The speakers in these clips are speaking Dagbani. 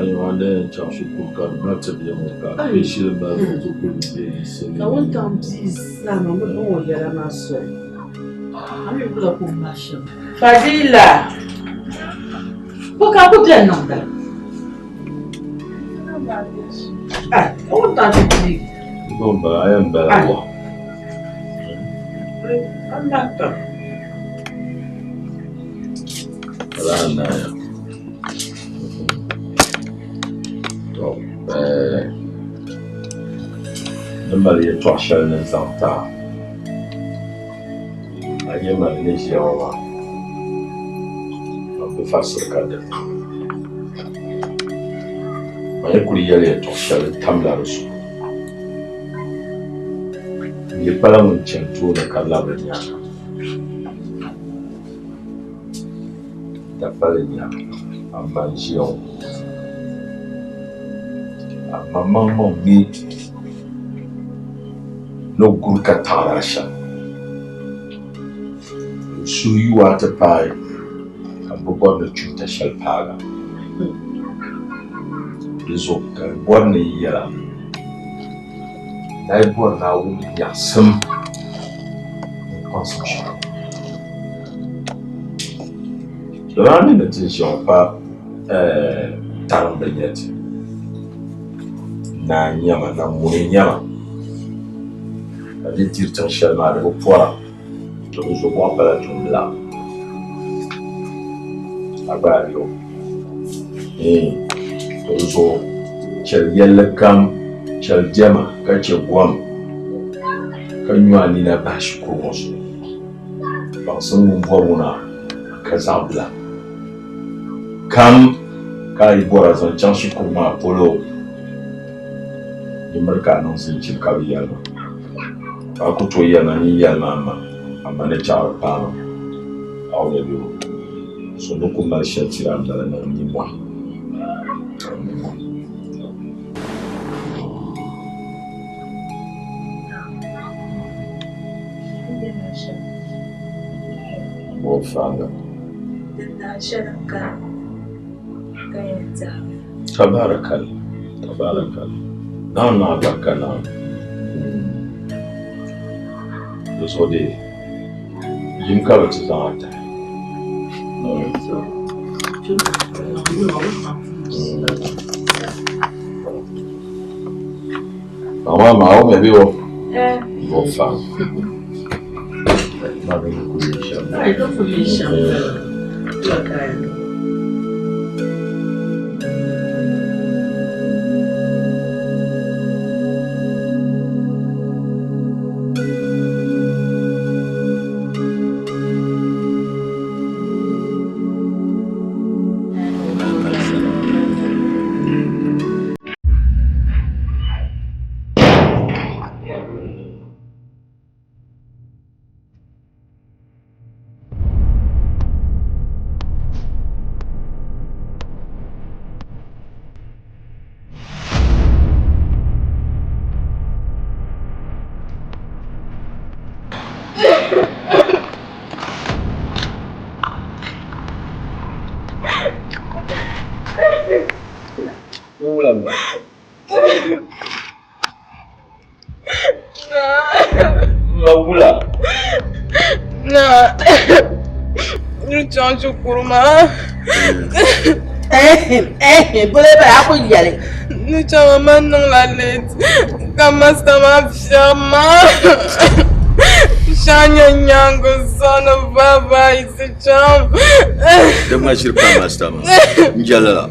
A ni yɛn chaŋ shikuru ka di mali ti bia ŋɔ ka bɛ shili mali ti kuli be Ka wuntaŋ bia zaa maa ni bɔŋɔ yɛla maa soli, a mi bi la kum maa shɛm. Fadila, bɔ ka a ku beni niŋda? Ai, ka wuntaŋ ti bia. Bɔ m-bala, a yɛn bala bɔ? A lahi pam. Lala n-naaya. To, ni mali yɛltɔɣa shɛli ni n-zaŋ ti a, a nyɛ mani ni ʒiya ŋɔ maa, man bi farisiri ka diri. Man yi kuli yɛli yɛltɔɣ shɛli n tamla di zuɣu. N yi pala ŋun chani tooni ka labiri nyaaŋa. Dapali nya a ma n-ʒiya ŋɔ. A ma maŋmaŋ mi ni guri ka taɣiri a shɛm. N suhu yu a ti paai ka m bi bɔri ni chuuta shɛli paag a. Di zuɣu ka n bɔri ni n yɛl a, n daa yi bɔri ni a wum nyaɣisim ni kpaŋsim shɛli. Dama a mi ni ti ʒiya ŋɔ pa tarimba n-nyɛ ti. Naa n-nyɛ ma, na muni n-nyɛ ma. Ka di diri tiŋ shɛli maa di bi pɔra, di bi zo bɔɣu pala tumbila. A gba a bi o. Di zuɣu chɛli yɛlli kam, chɛli diɛma ka chɛ gom ka nyu a nina bahi shikuru ŋɔ zuɣu. Baŋsim ŋun bɔri ŋuna ka zaɣ bila kam ka a yi bɔra zaŋ chaŋ shikuru maa polo, di miri ka a niŋ zinchili ka bi yɛli ma. Ka a ku tooi yɛli ma nyin yɛli ma a ma, a ma ni chaɣiri paai ma. A o bɛ o, so ni ku mali shɛli tiri a m-bala niŋ nimmɔhi. Niŋ nimmɔhi. Tabarakal tabarakal Naawuni niŋ alibarika niŋ di zuɣu dee yim ka bɛ ti zaŋ a tahi. Mama ma o mɛ bɛ o o fa. Ma bɛ ku yi shɛm. Ai ka ku yi shɛm. Wula. Na. N chaŋ shikuru maa. Bole bala a ku yɛli. Ni chaŋ ma niŋla late ka masta maa fiɛbi ma. Shɛŋa nyɛ nyaaŋa zuɣu ni bye bye ti chaŋ. Di ŋma ʒiri pa masta maa n jɛli la.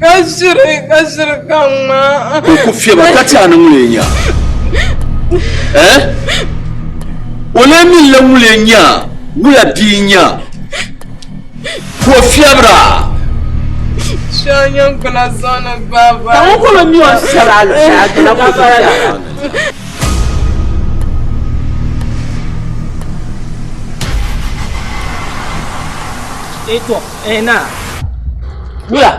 Ka ʒiri ka ʒiri ka ŋma. Ka o ku fiɛba ka ti a ni ŋuni n-nya eh? O lee mi la ŋuni n-nya wula bia n-nya ka o fiɛbira. Shɛŋa nyɛ gbuna zuɣu ni bye bye. Ka ŋun kuli mi o fiɛbira a gbuna ku fiɛbira. Eto, eh na. Wula.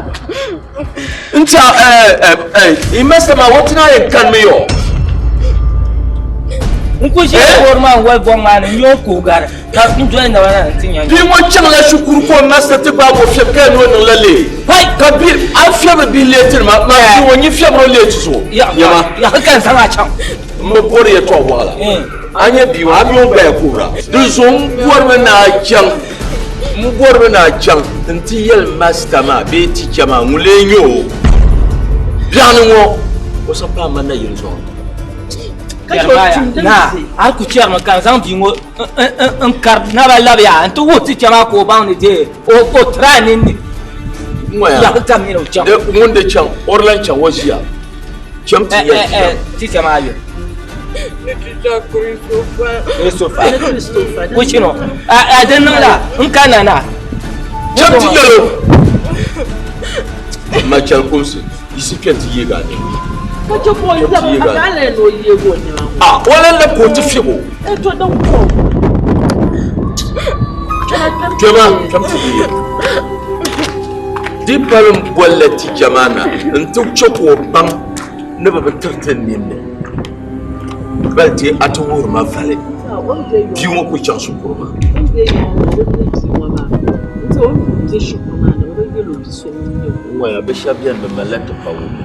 N ta eh eh eh i masa ma watina yɛn kanmi yo. N ku ʒi boori maa n-wali bɔŋ maa ni n-yo n-kuhi gari ka n doli naba na nti nya Bia ŋɔ chaŋla shikuru ka o masta ti gbaagi o fiɛbi ka yɛli ni o niŋla lee. Ka bi a fiɛbiri bihi leetiri ma, maa bia ŋɔ nyi fiɛbiri o leeti zuɣu. Nyama. Yaɣi ka n zaŋ a chaŋ. M bi bɔri yɛtɔɣ waɣila. A nya bia ŋɔ, a mi o gbaya kuhira. Di zuɣu m bɔrimi ni a chaŋ, m bɔrimi ni a chaŋ nti yɛli masta maa bee ticha maa ŋun lee nyɛ o biɛɣuni ŋɔ o sa paai ma nayili zuɣu. Jeremaya, Naa, a ku chɛrimi ka n zaŋ bia ŋɔ n kari naba labi ya nti wuhi ticha maa ka o baŋ ni dee o tiri a ninni. Yaɣi ka mini o chaŋ. Ŋun di chaŋ, o di lan chaŋ o ʒiya. Cham ti yɛli ticha. Ticha maa yuli. Ni ticha Christopher. Christopher. Kuchino, a di niŋla n ka na na. Cham ti yɛli o. Ma chɛli kumsi. Yisi kpɛ nti yeegi a nɛma. Ka chɛ ka o lab a daa lan ni o yeeg o nɛma ŋɔ. A o lan lab ka o ti fiɛb o. E to din ko. Kpɛma kpɛm ti yeegi. Di pali m bolila ticha maa na nti chɛ ka o baŋ ni bɛ bi tiriti n ninni. Bali ti a ti wuhiri ma vali. Bia ŋɔ ku chaŋ shikuru maa. N-ŋɔya bɛ shɛba beni bɛ malila tipawumli.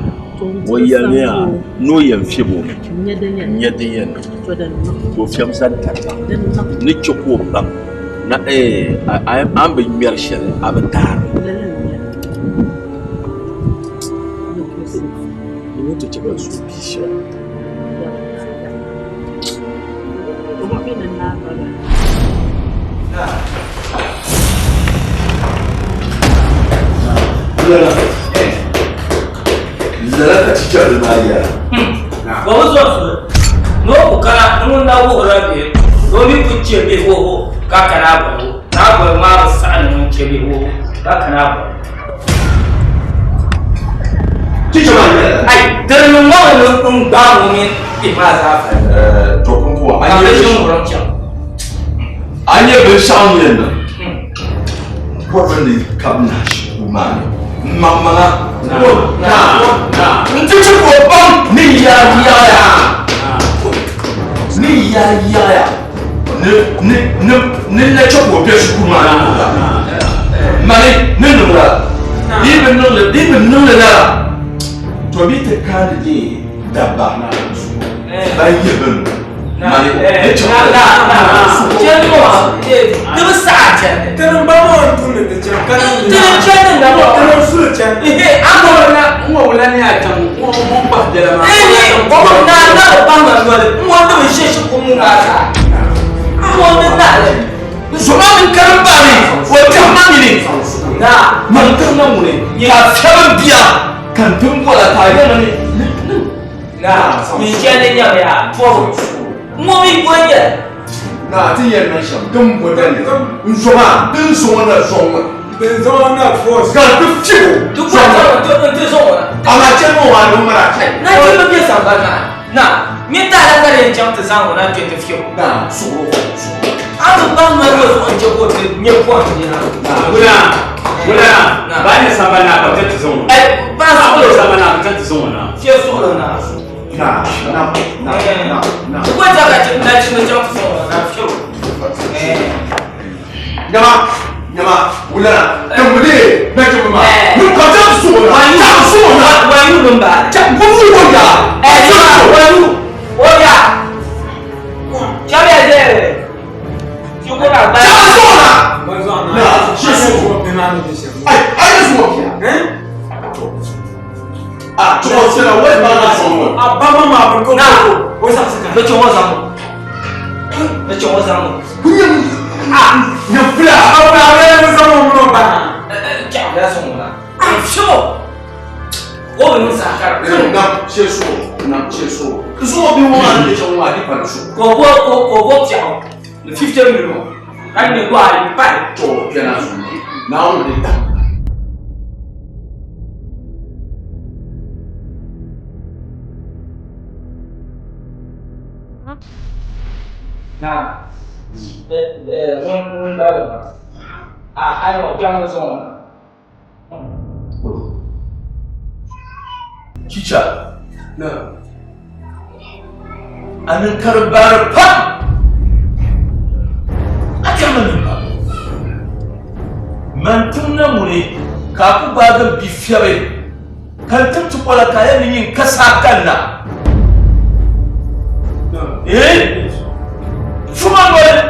O yɛliya ni o yɛn fiɛbi o mi n-nyɛ din yɛn niŋ ka o fiɛm zani katiŋ ni chɛ ka o baŋ ni a ni bi ŋmɛri shɛli a bi taari li. Di ni ti chɛ ka n suhu bie shɛli. Lala ka chichɛrili maa yɛra. Ka o zo suli ni o ku kana ni ŋun na wuhirila bihi ka o mi ku chɛ bihi wuhibu ka kana boligu. Naa boligu maa bi saɣi ni ŋun chɛ bihi wuhibu ka kana boligu. Ai, diri niŋ ŋɔ ni n gbaag o mini bihi maa zaa fali. To pumpɔŋɔ Ka bɛ ʒi n-wurim chaŋ. A nya binshɛɣu ni yɛn niŋ pɔri ni kabina shikuru maa ni m-maŋmaŋa nti chɛ ka o baŋ ni yaa yaɣiya ni yaa yaɣiya ni ni ni na chɛ ka o be shikuru maa ni wuhira mani ni niŋ lala di yi bi niŋ li di yi bi niŋ li lala to bɛ ti kaani deei dabba ban yi bɛ ni mani ni chaŋ Zoma min karim ba ni o tɛhi ma nini man tiri na ŋuni ka fiɛbi n bia ka n tim bɔla ka a yɛli ni Naa ti yɛn niŋ shɛm din bo daliri n zoma din zaŋ o na zɔŋ ŋɔ Din zaŋ o na force. Ka ti fiɛb o zɔŋ ŋɔ amaa chɛ ni o maa ni o mali a chɛ. Naa suɣuro suɣuro. Wula wula ba ni samba na ka ti zaŋ o. Ba samba na ka ti zaŋ o na. Naa na na na na. Nyama nyama wula tambule na chɛ ma ni ka ti suɣuro na ta suɣuro na chɛ bubu o ya. Ta suɣuro na. Naa ṣe suɣuro. Ai ai suɣuro bia. A tɔgɔ sera wali ba na sɔn ŋɔ. A ba ma maa bi ko o saɣasi ka. Nya fila. A ba a bɛ ni zaŋ o minɛ o ba na. Na ṣe suɣuro na ṣe suɣuro. Suɣuro bi ŋɔ maa ni chɛ ŋɔ maa di pali suɣuro. Tɔgɔ piɛna zuɣu Naawuni di tam. Chicha. Na. A niŋ karimbaani pam. A chɛri ma mini pam. Man tiŋ na ŋuni ka a ku gbaagi m bi fiɛbi ka n tim ti bɔla ka a yɛn ni nyin ka saa kanna. Eh? Fuma noli.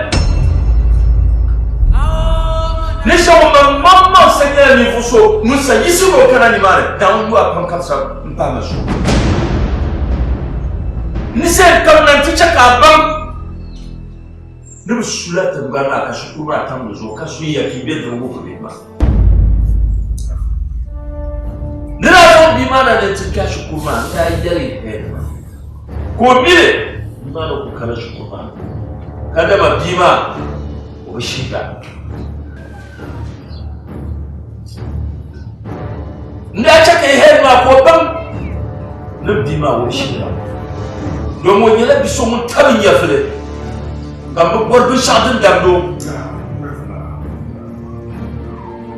Ni shɛŋa man maŋmaŋ sa nyɛla ninvuɣ so ŋun sa yiɣisi ni o kana nimaani, Naawuni yu a pam kabisa m-pahi ma zuɣu. N ni saha kam na nti chɛ ka a baŋ ni bɛ sula tiŋgbani maa ka shikuru maa tam di zuɣu ka zooi ya ka yi be diri wuhiri bihi maa. Ni daa zaŋ bia maa na ni nti kpɛhi shikuru maa, n daa yɛli head maa ka o mi li bia maa ni ku kana shikuru maa ni ka dama bia maa o bi shihiga. N daa chɛ ka yi head maa ka o baŋ ni bia maa o bi shihiga domi o nyɛla bi so ŋun tabi nyɛvili ka bi bɔri binshɛɣu din damdi o.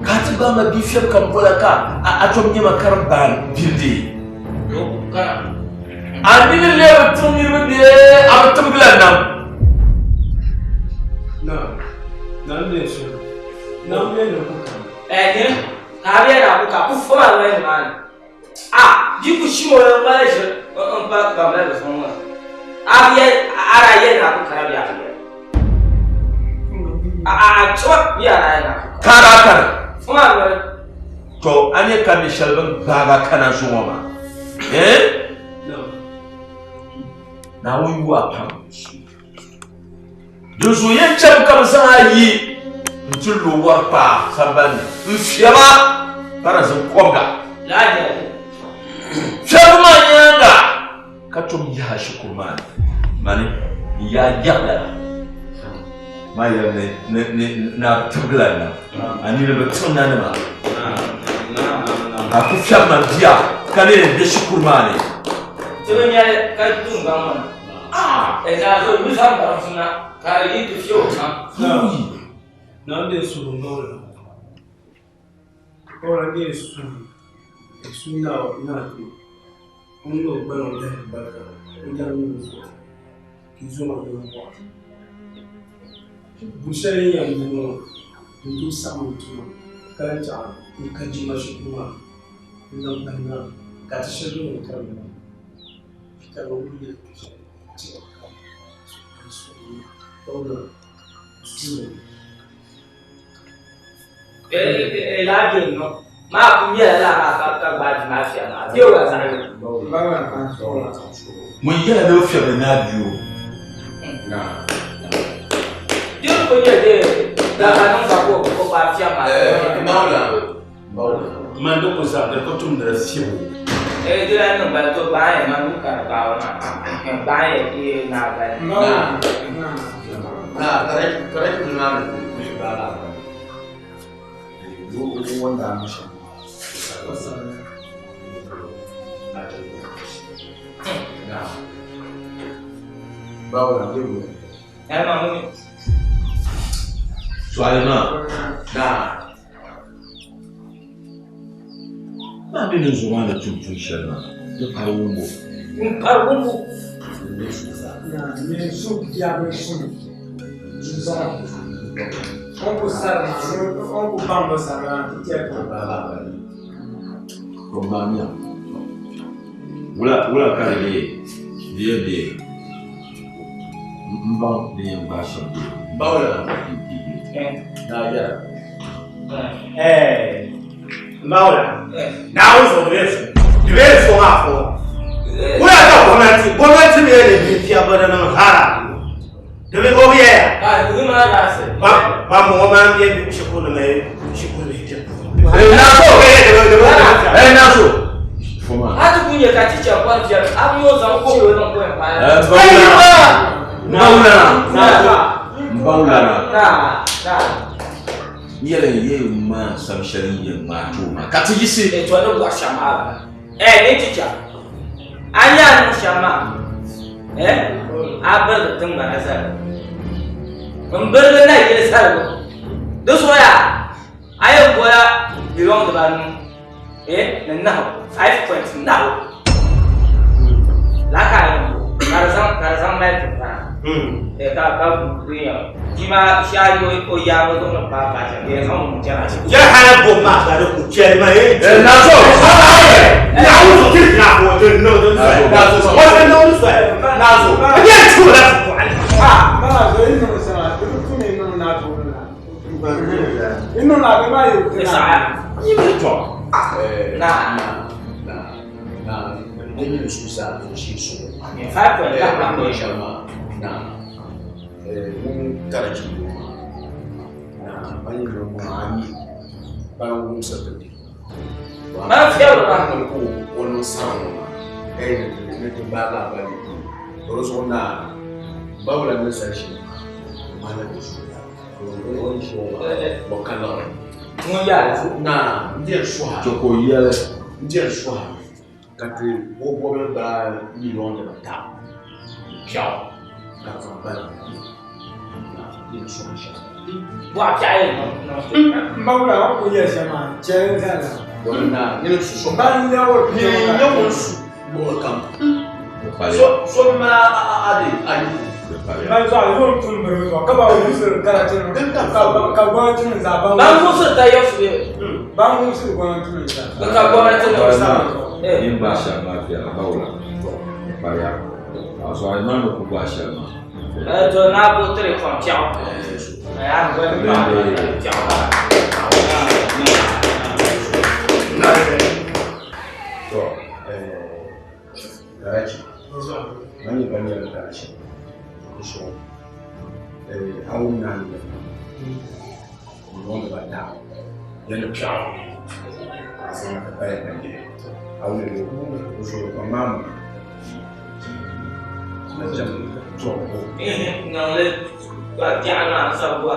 Ka a ti gbaai ma bia fiɛbi ka m bɔla ka a tom nyɛ ma karimbaan bindi. A nini lee bi tiŋ niriba bee a bi tibigila nam? Ka daa kana. To a nyɛ ka mi shɛli bin gbaag a kana zuŋɔ maa eh? Naawuni yu a pam. Dinzuɣu yɛn chɛmi ka bɛ zaŋ a yi nti lo wɔri kpaa sambani ni n-fiɛb a barazim kɔbiga. Fiɛbigu maa nyaaŋa ka tom yaha shikuru maa ni, mani n-yaa yaɣi lala maa yɛli ni ni ni a tibigila nam, a nini bi tiɣi nanima, a ku fiɛbi ma bia ka ni yɛn be shikuru maa ni. Ti bi nyɛli ka dun baŋ ma na. Ŋun yɛla ni o fiɛbili ni a bia o. Man di ku zaŋ di ku tumdi di fiɛbu. Tɔɣili maa. Maa mi ni zuɣu maa ni tum tuun shɛli maa, di pari wumbu. N pari wumbu. To maamiya, wula wula ka di lee di yɛn bee n baŋ din yɛn gbaai shɛm bee? Bawla. Naa yɛra. Mbawla. Naawuni zuɣu di bee su. Di bee su maa fo. Wula ka gomnati gomnati mi yɛli bi fiɛbi di niŋ hara. Di bi o bi yɛya. Ba ba mo ŋɔ maa n bɛ shikuru ni mi shikuru bihi kpɛbu. Ee Naso! Ee Naso! Mbawla. Mbawla. N yɛli n yee maa sam shɛli n yɛn ŋmaai ti o maa ka ti yiɣisi. N to ni bɔri shɛm maa bala. Ɛɛ ni ti chaŋ. A nya a niŋ shɛm maa, ɛɛ a birigi tiŋgbana zaligu. M birigi nayili zaligu. Di zuɣu yaa a yɛn bola miliɔŋ dibaanu ɛɛ ni nahu, 5 point nahu. Lala ka a yɛn bo ka di zaŋ ka di zaŋ. mali ti paa. Ka ka bia maa shaayi o yaaba zuɣu ni paai paai shɛm, bɛ yɛn zaŋ o niŋ chana shɛm. Yɛ hali bo maa ka di ku chɛli ma ye. Nazo! Naawuni zuɣu ti na o ti niŋ di soli. Nazo! O ti niŋ di soli. Nazo! N yɛn ti o la ti bɔɣili. Nazo yi niŋ shɛŋa di bi tu ni niŋ Nazo la. Yi niŋ la di maa yi ti na. Yi mi tɔ. Na. Na. Na. Ne mi su sa shi su. 5 point shɛli maa. Na. Ŋun karachi maa. Na. Ban yi niŋ maa a yi ban wumsiri ti. Man fiɛbi ma. Ko o niŋ saraŋ maa. Ni ti gbaai lahabali o di zuɣu na bawula ni sali shɛli maa na di zuɣu o ni shɛŋa maa o ka liɣiri. Ŋun yaa. Na n diri suha. Chɛ ka o yɛli. N diri suha ka ti o bɔbili gbaai miliɔn dibata piɛɣu ka di zaŋ bala na n diri suha shɛli. Bɔɣu piɛɣu yɛn niŋ. N bawula a ku yɛli shɛm maa chɛli n zali la. Domin na nyini su so. Ban nyɛ o Nyini nyɛ ŋun su luɣuli kam. Di So so mali a de a yi. Ban zuɣu yóò tum biri zuɣu ka ba wumsiri karachi nim ka ka gɔmnati nim zaa ban Ban wumsiri ta yɛ su bɛ. Ban wumsiri gɔmnati nim zaa. Ka gɔmnati nim zaa. Yin gbaai shɛli maa viɛla bawula kpariya a zuɣu a maa ni ku gbaai shɛli maa. To na bo tiri kɔm piɛɣu. A ni boli piɛɣu. To karachi man yi ban yɛli karachi so a wum naa ni yɛli miliɔn dibata yɛli piɛɣu a zaŋ ti paya ka nyɛ a wum ni o so ka maa ma to Niŋli piɛɣu maa sabi.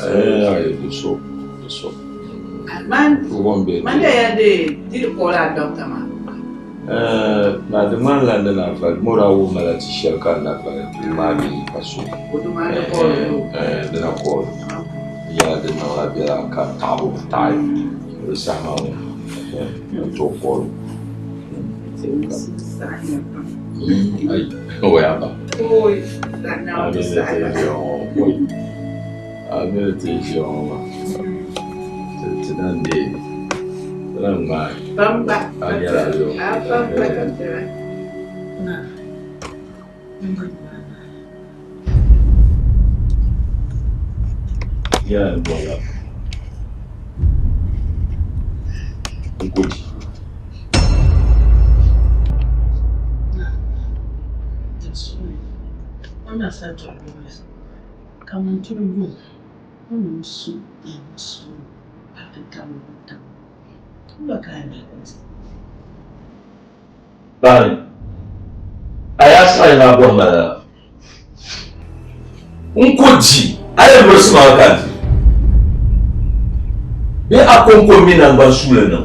Eh, di so, di so. Man, Wuɣum bɛ. man da ya de diri kola doctor ma. Eh, na di ŋmanila ni na vali mora wumma la ti shɛli ka n na vali duu maa mi pa so. Odu ma da kola. Eh, dina kool. Yɛla din niŋla biɛla ka taɣabu taɣi di saha maa ŋɔ n tooi kool. Ai, waya ba. Oi, da na A da mini sa. ti ʒiya ŋɔ, oi. A mini ti ʒiya ŋɔ maa. Ti na deei. Ti na ŋmaai. Bamba. A nyɛla yo. A bamba ka tira. Na. Yɛla ni bɔŋɔ. N ko di. Ana sa dɔɣi kaman tiri yuŋ o ni su su ka ti tam tam. Ba ka a Bani, a yaa saɣi ni a bɔhi ma lala? N ko di, a yɛn mirisi ma ka di bee a kɔŋko m mi naŋgban suuli niŋ?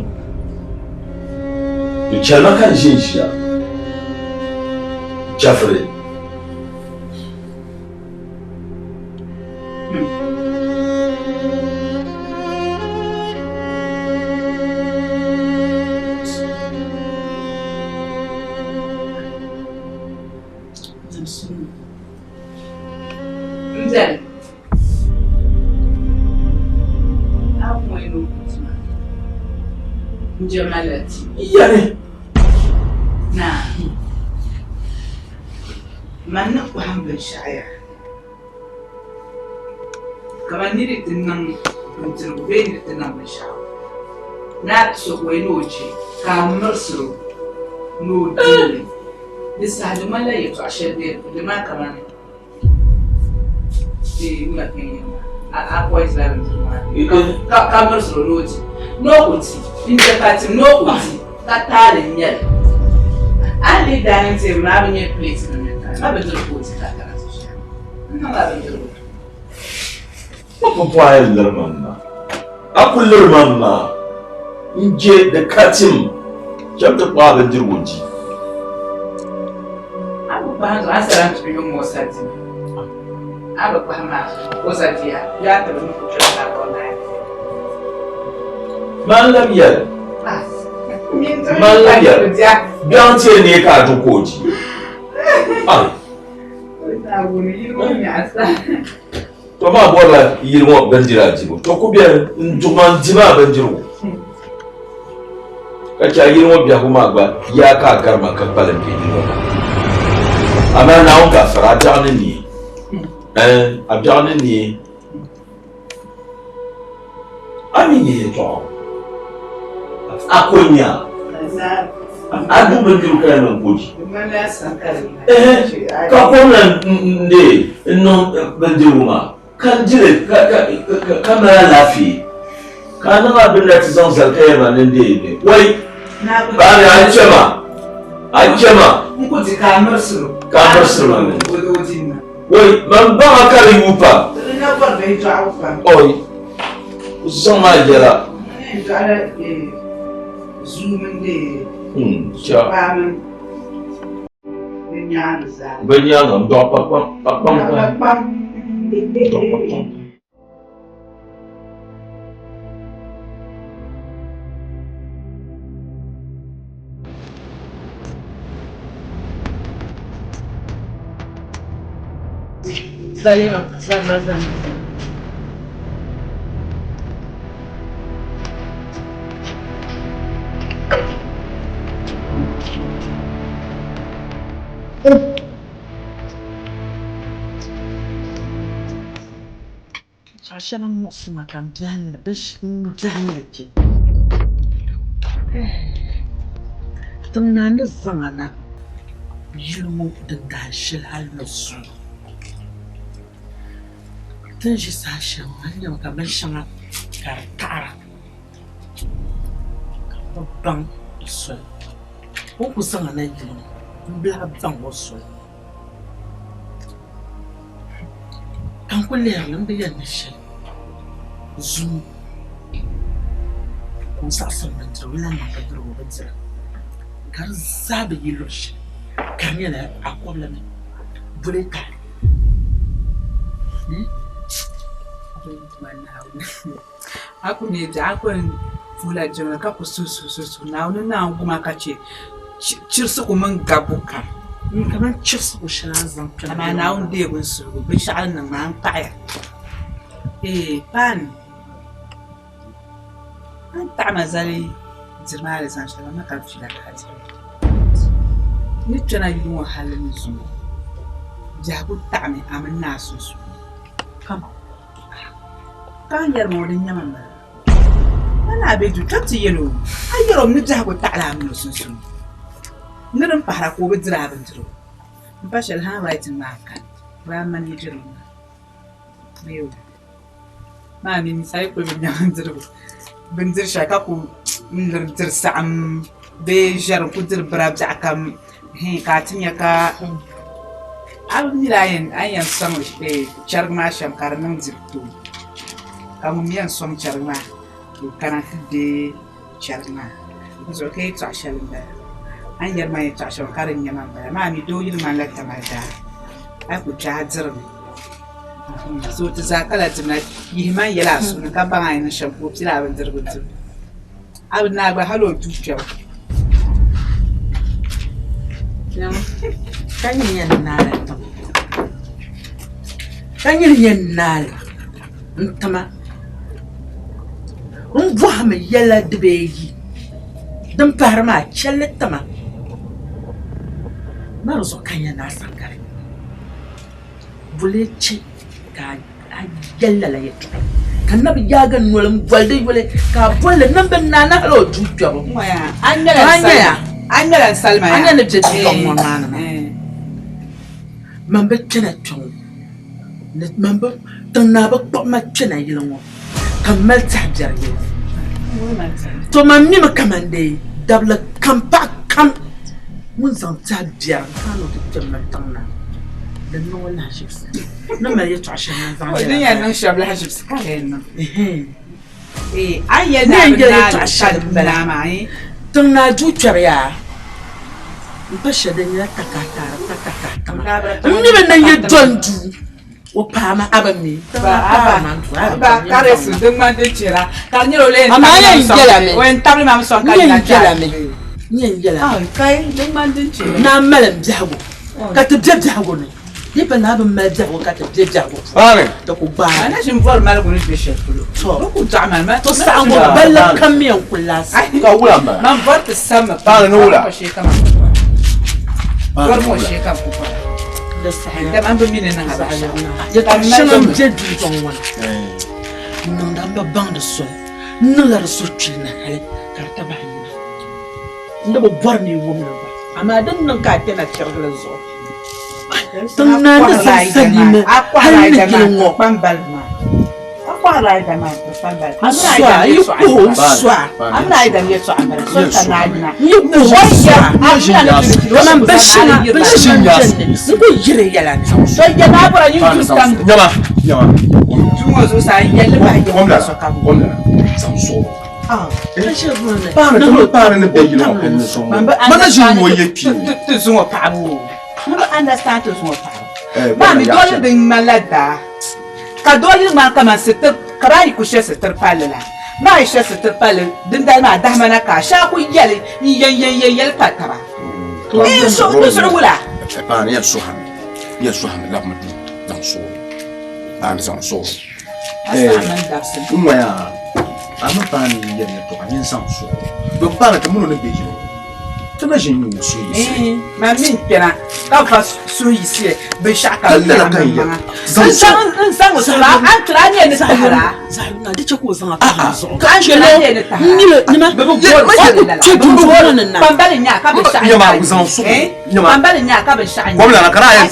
Di chɛli ma ka n ʒe n-ʒiya chɛfiri. Nzali. A kuma yi no kutima. Njɛma la ti. Yɛli. Na. Man ni kɔhim binshɛɣu yaa. Kamani niri ti niŋ bindirigu bee niri ti niŋ binshɛɣu. Naa ti so ka o yi ni o che ka a mirisiri o ni o dili. Di saha di ŋmanila yɛltɔɣa shɛli bɛ di maa kamani di wula ka n yɛli maa a poison la bindirigu maa ka ka mirisiri o ni o di ni o ku di n je ka tim ni o ku di ka taali n nyɛli. A ni leei dining table maa a bi nyɛ plate nim ni tari ma bindirigu ka o di ka kana ti ʒiya n niŋla bindirigu. Ma pumpɔŋ a yɛn liri ma m-ma. A ku liri ma m-ma. N je di ka tim cham ti kpaai bindirigu di. A bi kpahim zuɣu a ni sara n-tuhi yuŋ ŋɔ o sa dimi. A bi kpahim maa o sa diya yaa ti bi niŋ kpɛm maa ka o naai. Man lam yɛli. Man lam yɛli. Biɛɣu ti yɛn neei ka a du ka o di. Ai. To maa bɔrila yili ŋɔ bindira dibu. To ku beni n-duɣi ma n-di maa bindirigu. Ka chɛ a yili ŋɔ biɛhigu maa gba yaa ka a gari ma ka kpalim be yili ŋɔ maa. Amaa Naawuni ka a fara, a biɛɣu ni neei. Ɛɛn, a biɛɣu ni neei. A mi nya yɛtɔɣa a ko nya a du bindirigu ka yɛn niŋ ko di. Ɛhɛn, ka kom lan n-deei n-niŋ bindirigu maa. Ka n dili ka mali alaafee, ka a niŋ a bini na ti zaŋ zali ka yɛli ma ni n deei bɛ. Wai! Baani a ni chɛ ma, a ni chɛ ma. N ku di ka a mirisiri o. Ka a mirisiri ma mini. Wai! Man baŋ a ka di yuui pam. Di na bɔri bɛ dɔɣibu pam. Oi! O zaŋ ma yɛla. N dɔɣila zuu mini di paa mini. Bɛ nyaaŋa n dɔɣi kpakpaŋ kpakpaŋ kpakpaŋ. Salima, salima, salima. Paɣa shɛba n-muɣisi ma ka m biɛhi ni kpe. Tiŋ naa ni zaŋ a na yili ŋɔ din dahin shɛli hali ni zuŋɔ. Ti ni ʒi saha shɛli ŋɔ a ni nyami ka binshɛŋa ka di taɣira. Ka bɛ baŋ o soli. O ni kuli zaŋ a na yili ŋɔ m-bi lahi baŋ o soli. Ka n kuli lihiri li m bi yɛli ni shɛli zuŋɔ ka o zaɣisi bindirigu n lahi niŋ bindirigu o bi dira ka di zaa bi yi luɣ shɛli ka di nyɛla a kɔbili mi boli taali. A ku neei biɛɣu, a ku yɛn puhila jiŋli ka ku suhi suhi suhi suhi Naawuni ni naan gum a ka chɛ chirisigu mini gabbu kam. Kamani chirisigu shɛli a ni zaŋ kpɛna. Amaa Naawuni deegi n suhigu, binshɛɣu din niŋ maa, n paɣiya. Eeh paani, a ni taɣi ma zali diri maa alizani shɛli, ma ka n fiila ka a diri li. N ni kpɛna yili ŋɔ hali ni zuŋɔ, biɛhigu taɣimi a mini naa sunsuuni. Kaman. Ka a ni yɛri ma ŋɔ din nyama m-bala. A ni a be duu ka ti yɛl o, a yɛr o mi ni biɛhigu taɣila a min o sunsuuni. Ni din pahira ka o bi diri a bindirigu. M-pa shɛli handwriting maa kani, o daa mani diri mi maa. Ayo. Maa mi a yi kuli bi nya bindirigu, bindiri shɛli ka ku liri diri saɣim bee ʒɛri n-ku diri bira biɛɣu kam hii ka a ti nya ka a bi mi a ni yɛn sɔŋ chɛrigi maa shɛm ka di niŋ dibu tooi ka ŋun mi yɛn sɔŋ chɛrigi maa ka o kana ti deei chɛrigi maa di zuɣu ka yɛltɔɣa shɛli m-bala a ni yɛri ma yɛltɔɣa shɛli ka di nyɛ ma m-bala maa mi doo yili ŋmanila tamali daa a yi ku kpe a dirimi so ti zaa kala dibu na yihi ma n-yɛli a suhu ni ka baŋ a ni niŋ shɛm ka o pili a bindirigu dibu A bi naai gba hali o duu kpɛbu. Ka nyini yɛn naali tiŋ ka nyini yɛn naali n-tima n bɔhimi yɛla dibaayi din pahiri maa chɛli tima ma di zuɣu ka n yɛn naai saŋkari boli chɛ ka a yɛli lala yɛltɔɣa ka na bi yaagi noli m-boli di yuli ka a boli li niŋ bɛ naani hali o duu kpɛbu. A ŋmɛla n salima yaa. A nya ni bɛ dundɔŋ ŋɔ maa ni maa. Man bi kpɛna kpe ŋɔ ni man bi tiŋ naa bi kpuɣi ma kpɛna yili ŋɔ ka m mali tɛhi biɛri yili. To man mimi kaman dee dabili kam paɣa kam ŋun zaŋ tɛhi biɛri n-kana ni o ti kpɛm ma tiŋ naa di niŋ o lahiʒibisi. Ni mali yɛltɔɣa shɛli na zaŋ yɛla. Din yɛn niŋ shɛm lahiʒibisi ka di yɛn niŋ. A ni yɛli Ni yɛn ni yɛli a yɛltɔɣa shɛli m-bala. maa, Tiŋ naa duu kpɛri yaa m-pa shɛli din nyɛla takahi taara takahi tiŋ paama. N mi bi niŋ yi dɔn duu. O paama a bi mi. Ba karesi din ŋmani din chɛra ka di nyɛla o lee Amaa yɛn yɛla mi. O yɛn tabili ma mi sɔŋ ka N yina yɛn yɛla mi. N yɛn yɛla mi. Kai din ŋmani din chɛra. Naa mali n biɛhigu ka ti bɛ biɛhigu ni. Di pa naa bi mali biɛhigu ka ti bɛ biɛhigu puuni. Di ku gbaai. A na ʒini bɔri maligu ni bɛ shɛli polo. To. Bi ku dɔɣi ma ni. To saɣingu balli kam mi yɛn kuli laasi. Ka wula m-bala? Man bɔri ti sammi. Paɣa ni wula? Bɔri mo shee ka ku bɔra. Dama n bi mi ni niŋ a binshɛɣu. Yɛtɔɣ shɛŋa m-be dundɔŋ ŋɔ ni n niŋda m bi baŋdi soli. N niŋla di suhukpili ni hali ka di tabahi yina. N di bi bɔri ni yi wum li gba, amaa din niŋ ka a kpɛna chirigili zuɣu. Tiŋ naa ni zaŋ salima hali ni yili ŋɔ. A sɔa, a yi kuhi o sɔa. N yi kuhi o sɔa. Kaman binshɛŋa binshɛŋa m-beni ni n ku yiri yɛla ni. Nyama, nyama. Paɣa ni bɛ yili ŋɔ pini zuŋɔ. Mana ʒi ŋɔ yɛ kpii. Ti zuŋɔ paɣabu. Mana understand ti zuŋɔ paɣabu. Maa mi doli din ŋmanila daa. Ka doo yi ŋmani kaman sitir, ka baa yi ku she sitir palli la, maa yi she sitir palli dindali maa dahima na ka a shɛba ku yɛli n-yɛnyɛnyɛnyɛli pa taba. N suhu wula? Paɣa yɛn suhimi, yɛn suhimi labimi duu zaŋ suɣili, paɣa ni zaŋ suɣili. N ŋɔya a mi paɣa ni yɛri yɛltɔɣa nyin zaŋ suɣili. Bɛ paɣa ni ti mini o ni be yili ŋɔ. Ti na ʒin nyɛ o suhuyiɣisili. Man mi n-kpɛna ka va suhuyiɣisili binshɛɣu ka n yɛra n maŋa. N zaŋ o suhuri a ni tiri a nyɛ ni tahira. Di chɛ ka o zaŋ a pahi n zuɣu. Ka a ni tiri a nyɛ ni tahira. N nyɛ nima Bɛ bi goori o ku lala. kpɛ dundɔŋ ni na. Kpambali n-nyɛ a ka binshɛɣu Nyama, nyɛ zaŋ suɣili. Nyama. Kpambali n-nyɛ a ka binshɛɣu nyɛ. Kom lana ka a yɛn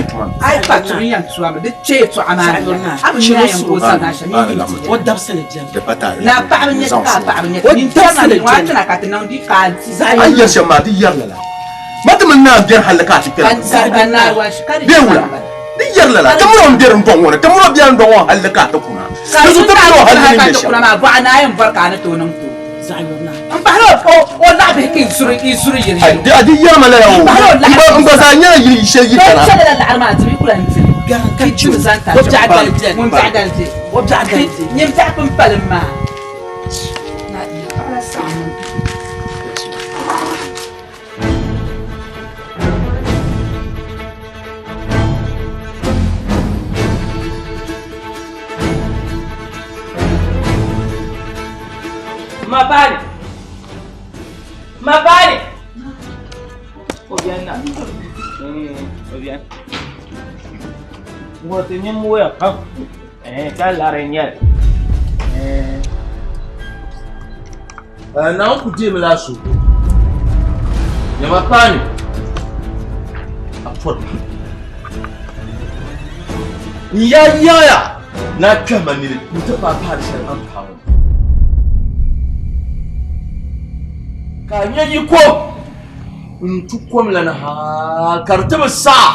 tuma. A yi kpa tuhi yɛn tuami di chɛ yɛltɔɣa maa ni a bi nya yɛn ka o zaŋ a shɛm yi yi ti O dabisili beni. Di pa taali. Na paɣaba nyɛ ka a paɣaba nyɛ nyin tɛri na ni a tuna ka ti niŋ di ka a ti. A yɛri shɛm maa di yɛri lala. Ma ti mini naa biɛri halli ka a ti kpɛra. Bee wula? Di yɛri lala. Ti mini o m-biɛri n-dɔŋ ŋɔ ni. Ti mini o biɛri n-dɔŋ ŋɔ halli ka a ti kuna. Ka Di zuɣu ti mini o halli ni ka nyɛ ti shɛm. kuna maa bɔɣa naa yɛn bɔri ka a ni tooi niŋ tooi. N pahila o laɣibihi ka i zuri yili yili. A di yɛri ma lala o. N gba zaa nyɛla yili shɛli yi kana. Doo chɛli la laɣiri maa dimi ku lahi dili. Ka Ki dimi zaŋ O biɛɣu dali beni. Ŋun biɛɣu dali beni. O biɛɣu dali beni. Nyin biɛɣu pun palim maa. Mabani. Mabani. O biɛni na. O biɛni. Ŋɔ ti nyin mooya pam. Ka lari n-nyɛli. Naawuni ku deemi la a suhu. Nyama paani a pɔri ma. N yaa yaaya ni a kpɛhi ma nini nti paai paari shɛli a ni paai ŋɔ. Ka a nya yiko n-tu kom la ni hal ka di ti bi saɣi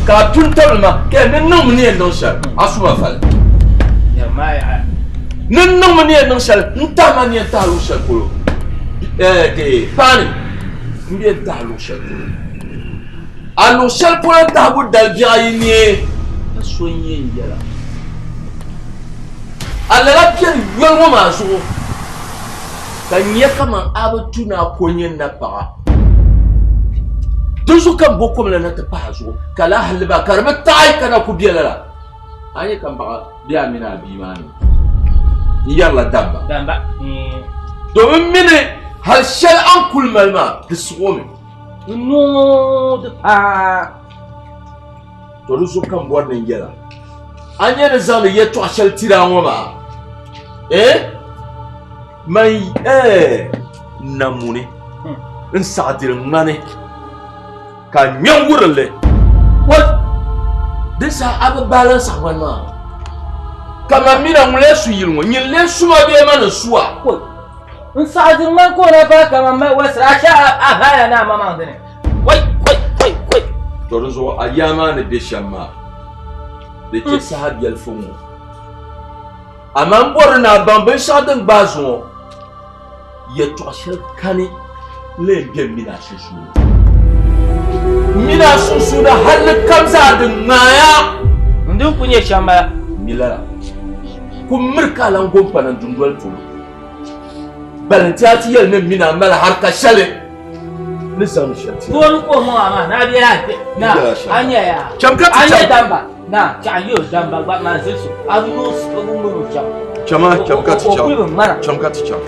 ka a tu n-tabili ma ka yɛli, Ni niŋmi ni yɛn niŋ shɛli, a su ma fali. Ni niŋmi ni yɛn niŋ shɛli, n-tahi ma ni yɛn tahi luɣ shɛli polo. Paani m bi yɛn tahi luɣ shɛli polo. A luɣ shɛli polo tahibu dali biɛɣ ayi neei, ka so n-yɛn yɛl a. A lala biɛri yoli ŋɔ maa zuɣu ka n nya kaman a bi tu ni a ko nyɛ napaɣa. Dinzuɣu ka m bo kom la na ti pahi a zuɣu, ka lala halli maa ka di bi taɣi ka na ku be lala. A nya ka m baɣa be a mini a bia maa ni n yɛrila damba. Domin m mi ni hal shɛli a ni kul mali maa di siɣ o mi. Noo di paai. To di zuɣu ka m bɔri ni n yɛl a. A nya ni zaŋdi yɛtɔɣ shɛli tiri a ŋɔ maa, eh? Man eh, namuni n saɣidiri ŋmani ka ŋmɛ wurinli. What? Di saha a bi balance ŋmani maa. Ka man mi na ŋun lee su yili ŋɔ, nyin lee su ma bee man n-su a? N saɣidiri ŋmani ka o na baai kaman mali wasira, a shɛ a haya ni a maŋmaŋ dini. Wai, wai, wai, wai. To di zuɣu a yaa maa ni be shɛm maa, di chɛ saha biɛlifu ŋɔ. Amaa m bɔri ni a baŋ binshɛɣu din gbaai zuŋɔ, yɛtɔɣ shɛli kani N lee be m mini a sunsuuni. M mini a sunsuuni halli kam zaa di ŋmaaya. N din ku nyɛ shɛm bala. M mi lala. Ku miri ka a lan go m-pana n dundoli polo. Bali nti a ti yɛli ni m mini a mali harika shɛli n ni zaŋdi shɛli ti a. Tooni ka o niŋ a maa, naa bela a kpe. Naa, a nya yaa. Cham ka ti A nya cham. damba. Naa, chaɣ n-yi o damba gba maa zilisi a bi yooi o bi ŋmani o chaŋ. Chama, cham ka ti O chaŋ. kuli bi ŋmana. Cham ka ti chaŋ.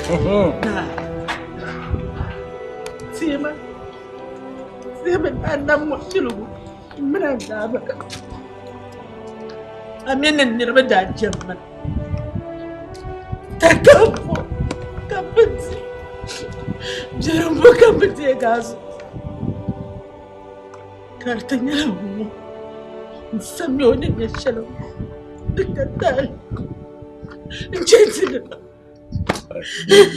Teema, teema daa nam ŋɔ piligu m mini a daa ba a mini ni niriba daa jɛm ma. Takambo ka bɛ di, biɛrimbo ka bɛ deegi a zuɣu. Ka di ti nyɛla ŋɔ n sami o ni nyɛ shɛli di ka taali n chɛ ti ni.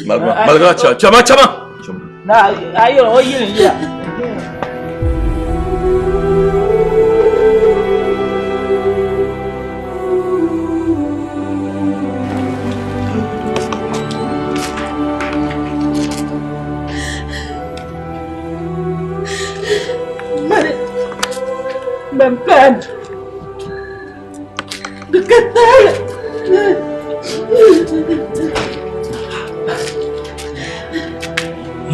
Malga, chama, chama. Na, ayo, o yili yila. Mari, ban pan. Di ka taali.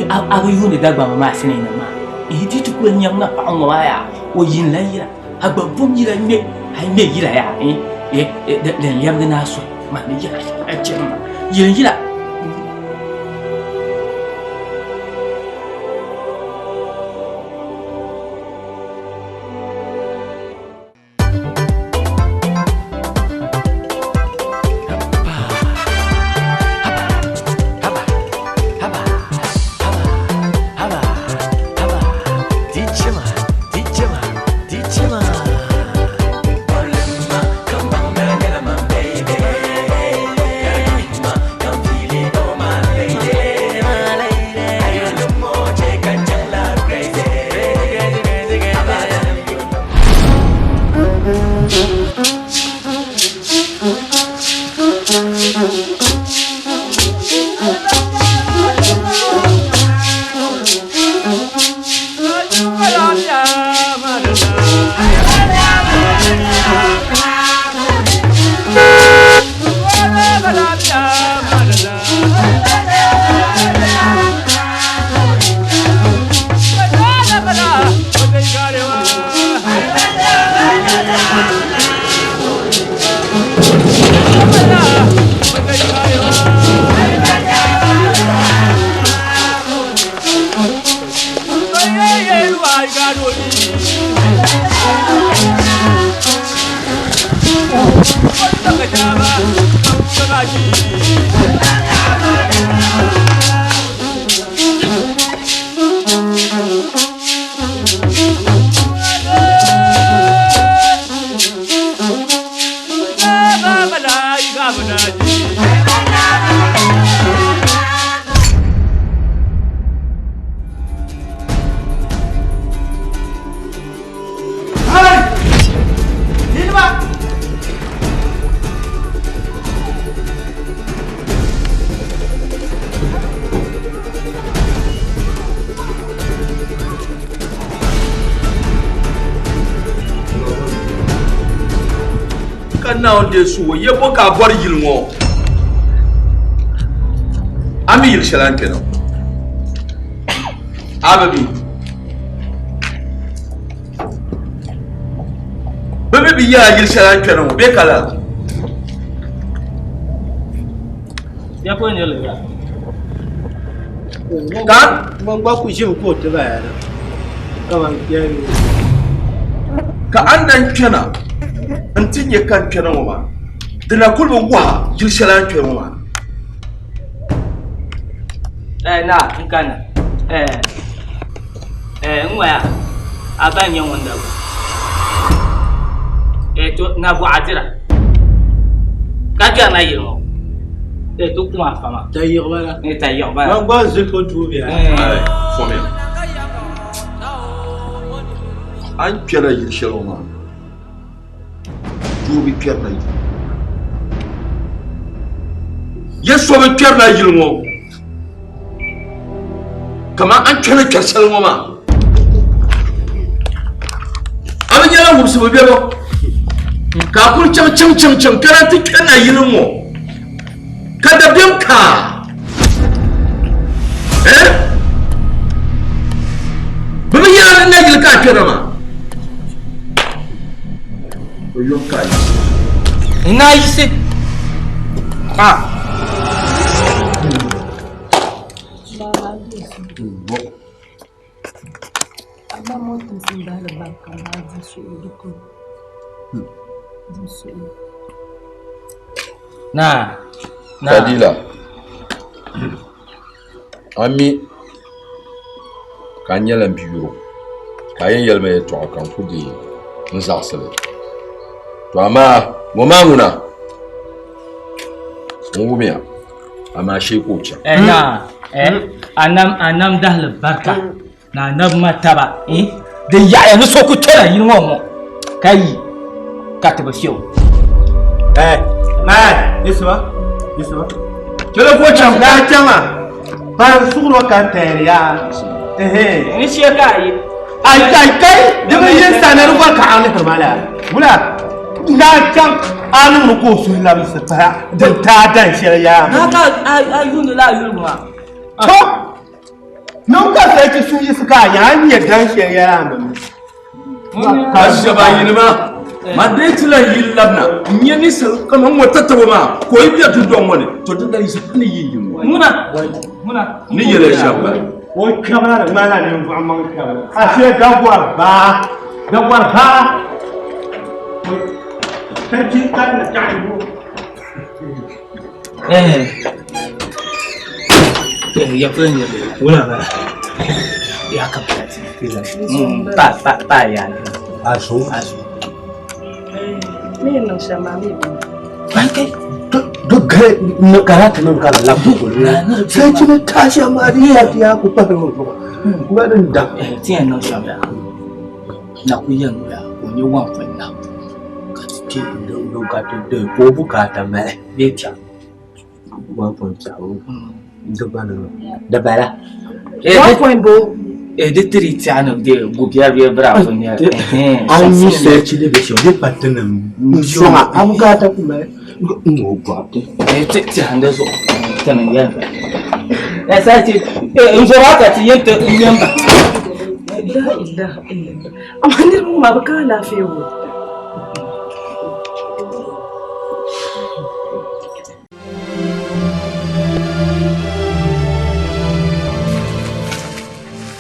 A bi yuuni Dagbamba maa sinii maa, yi di ti kuli nyaŋ ŋa paɣa ŋɔ maa yaa, o yinila yila, a gba bom yila ŋmɛ, a yi ŋmɛ yila yaa, din lɛbigi naa soli, maa ni yila a chɛri ma, yin yila. Naawuni deei suhu, ye bo ka a bɔri yili ŋɔ? A mi yili shɛli a ni kpɛna? A bi mi. Bɛ mi bi yɛla yili shɛli a ni kpɛna ŋɔ bee ka lala? Ya ko ne le ya. Ka? Man gba ku ʒimi ka o ti ba ya na. Kaman kpɛri. Ka a ni dan kpɛna n ti nyɛ ka n kpɛna ŋɔ maa, di na kuli bi waha yili shɛli a ni kpɛna ŋɔ maa. Na, n kana. N ŋɔya, a ba n-nyɛ ŋun da gba. To, na bɔɣa dira. Ka kpɛri na yili ŋɔ. To kuma afa maa. Ta yiɣi bala. Ta yiɣi bala. Man gba zi ko duu bɛ. Fɔmiya. A ni kpɛra yili shɛli ŋɔ maa, doo bi kpɛri na yili. Ye so bi kpɛri na yili ŋɔ. Kaman a ni kpɛri kpɛri shɛli ŋɔ maa. A bi nyɛla wumsibu bebo ka a kuli chaŋ chaŋ chaŋ chaŋ ka na ti kpɛ nayili ŋɔ ka dabiɛm ka a. Eh? Bɛ bi yɛla ni nayili ka a kpɛna maa. O yom ka a yiɣisi. N na yiɣisi. Ah. Naa. Naa. Fadila. A mi ka n nyɛla n biyuro ka a yɛn yɛli ma yɛltɔɣa ka n ku deei n zaɣisi li. To amaa ŋɔ maa ŋuna n wumiya amaa shee ka o chaŋ. Eh, naa, eh, a nam, a nam dahili barika ni a nabi ma taba, eh, di yaɣiya ni so ku kpɛna yili ŋɔ ŋɔ ka yi ka ti bi fiɛ o. Eh, eh, Yusuf, Yusuf. Chɛli ka o chaŋ. Naa chaŋa, bari suɣuro ka n tɛɛri ya. Ehe. Ni shee ka a yi. Ai, ai, kai, di bi yin sani di gba kaɣa lihiri ma la. Wula, naa chaŋ a niŋdi ka o suhu labisi pahi din taai dan shɛli yaa. Naa ka a yuuni la a yulibu maa. To, niŋ ka sai ti suhu yiɣisi ka a nya a ni nyɛ dan shɛli yaa a mi. Ka shɛba yinima ma dee ti lahi yi labina n-nyɛ ninsal kaman ŋɔ tatabo maa ka o yi be dundɔŋ ŋɔ ni, to din daa yiɣisi ka ni yi yi ŋɔ. Ŋuna, ŋuna. Ni yɛli shɛba bala. O kpɛbila di ŋmanila ninvuɣ maŋ kpɛbila. Ashe dagɔri baa, dagɔri baa. Sarki ka na taɣi bu. Eh. Eh, ya pula nyɛ wula bala. Ya ka pula ti. Pa pa pa ya. Azu. Azu. Me niŋ shɛm maa mi bi. Kai. Duk gare na karatu nan kana laptop ne. Sai ci ne tashi amma dai ya ya ku fa ko. Kuma din da. Eh, ti yɛn niŋ shɛm ya. Na ku yɛn ya, o nyɛ wan fɛn na. Ka ti kpe n ka ti di ka o bukaata mali. Bee piɛɣu. 1.7 di gba ni di bala. One point bo. Eh, di tiri tiɛɣu ni de gubiɛri bee biraafo nyɛ. A ni search di bɛ shɛm di pa tinim sɔŋa a bukaata ku mali n o gɔriti. Eh, ti tiɛhi di zuɣu tini yɛli ba. Eh, sai ti eh n zɔra ka ti yɛn ti n yɛn ba. La ilaha illallah. Amma niriba ŋɔ maa bɛ ka alaafee wo.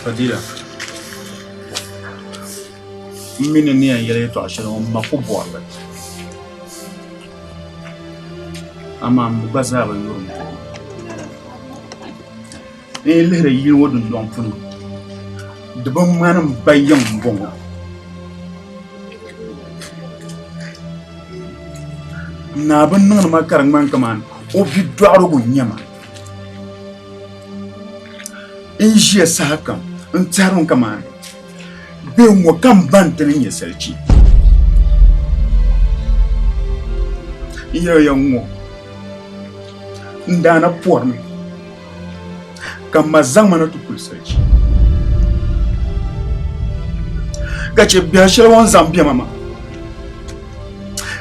Fadila, m mi ni ni yɛn yɛli yɛtɔɣa shɛli ŋɔ m ma ku bɔri li amaa m gba zaa bi yuri m N yi lihiri yili ŋɔ dundɔŋ puuni, di bi ŋmani m ba yiŋ m-bɔŋɔ. Naa bi niŋdi ma ka di ŋmani kaman o bidɔɣirigu n-nyɛ ma. N ʒiya sahakam n tɛhirimi kaman bee ŋ-ŋɔ ka m ba n-ti ni nyɛ salichi. N yɛliya ŋ-ŋɔ, n daa na pɔrimi. Ka m ma zaŋ ma na ti kuli salichi, ka chɛ biɛhi shɛli o ni zaŋ bɛ ma maa,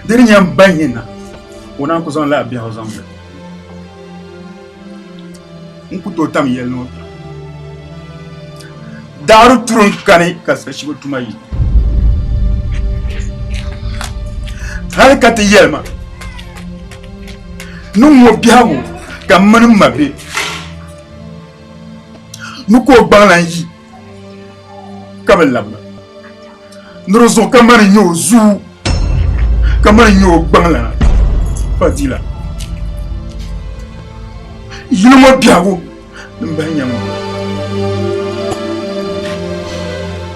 di ni nyɛ m ba nyɛ na, o naan ku zaŋ lala biɛhigu zaŋ bɛ. N ku tooi tam yɛli ni o kpɛm. Daɣiri turi n-kani ka salichi bi tuma yi. Hali ka ti yɛli ma ni ŋɔ biɛhigu ka m mini m ma be ni ka o gbaŋ lan yi ka bi labina ni di zuɣu ka mani n-nyɛ o zuu ka mani n-nyɛ o gbaŋlana Fadila yili ŋɔ biɛhigu din bahi nyɛ ŋɔ.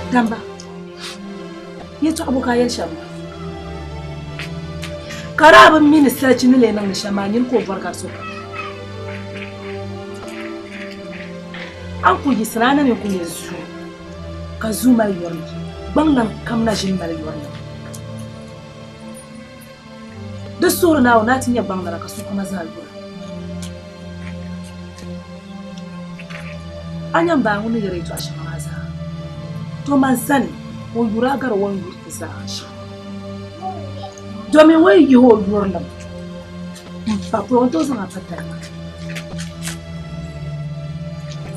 Damba, yɛtɔɣa bɔ ka a yɛli shɛm maa? Ka daa bi mi ni salichi ni lee niŋdi shɛm maa, nyini ka o bɔri ka di so kam. A ni ku yiɣisira, a na mi ku nyɛ zuu, ka zuu mali yɔrim, gbaŋlan kam na ʒini mali yɔrim. Di suhiri Naawuni ni a ti nyɛ gbaŋlana ka sokama zaa yura. A nya m ba ŋun ni yɛri yɛtɔɣ shɛŋa maa zaa, to man sani ka o yuri a gari o ni yuri ti zaa shɛm. Domin o yi yihi o yurilim m-pa polo, o ni tooi zaŋ a pa talima.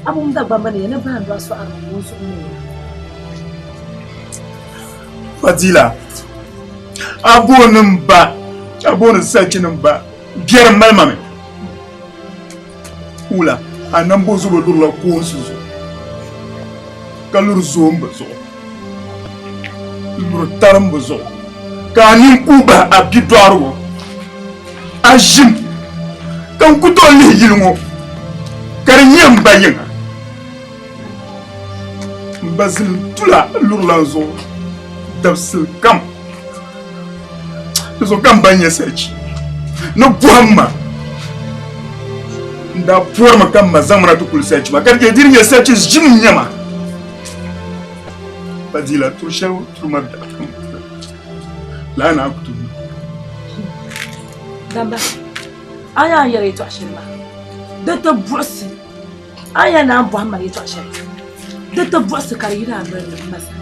A bi wum Dagbamba ni yɛli ni baandɔɣu sɔɣirimi ŋun zuɣu neei a. Fadila, a booni m ba, a booni salichinim ba, biɛri mali ma mi. Wula, a nambo zubo lurila koonsi zuɣu, ka luri zoomba zuɣu, n-luri tarimba zuɣu, ka a nini kuui bahi a bidɔɣirigu, a ʒim, ka n ku tooi lihi yili ŋɔ ka di nyɛ m ba yiŋa. M ba zilim tula lurila n zuɣu dabisili kam. Di zuɣu ka m ba nya sarichi ni bɔhim ma. N daa pɔrimi ka m ma zaŋ ma na ti kuli sarichi maa, ka di di nyɛ sarichi ʒim n-nyɛ ma. Fadila, turi shɛli turi ma biɛɣu kam lala naa ku tooi niŋ. Damba, a ni yɛn yɛli yɛtɔɣ shɛli maa, di ti buɣisi. A ni yɛn naan bɔhim ma yɛtɔɣ shɛli, di ti buɣisi ka di yina a noli ni m ma sani.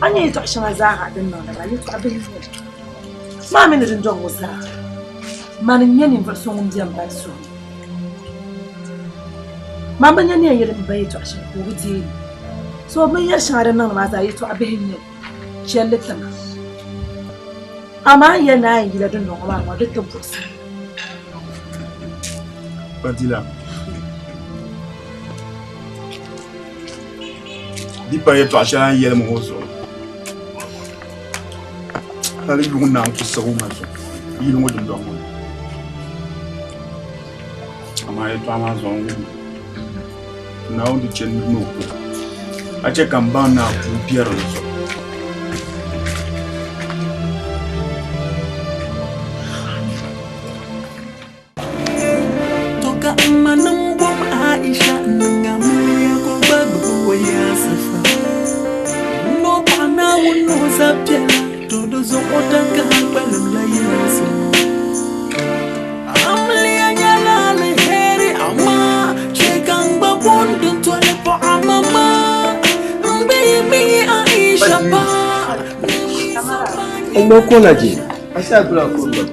A ni nya yɛtɔɣ shɛŋa zaa din niŋdi maa, yɛtɔɣ bihi n-nyɛ li. Maa mi ni dindɔŋ ŋɔ zaa, mani n-nyɛ ninvuɣ so ŋun be m ba suhu ni. Man bi nya ni yɛn yɛli m ba yɛtɔɣ shɛli ka o bi deei li. So binyɛr shɛŋa din niŋdi maa zaa yɛtɔɣ bihi n-nyɛ li. Chɛli li ti ma. Amaa a ni yɛli ni a yɛn yila dundɔŋ ŋɔ maa ni ŋɔ, di ti buɣisi. Fadila, di pa yɛtɔɣ shɛli a ni yɛli ma ŋɔ zuɣu, hali yuŋ naan ku siɣi ma zuɣu yili ŋɔ dundɔŋ ŋɔ ni. Amaa yɛtɔɣa maa zuɣu n wuhi Naawuni di chɛ ni o ku a chɛ ka m baŋ ni a puu biɛri n zuɣu. To ka m ma niŋ bom Aisha n-niŋ amiliya ka o gba gbubi o yaasifa. N o paɣa Naawuni ni o zab piɛla, to di zuɣu o takaha kpalimla yinsi. Amiliya nyɛla aliheri amaa chɛ ka n gba bom din toli paɣa mama m bihi mi Aisha paɣa. Umma kola je. Asa gula kola.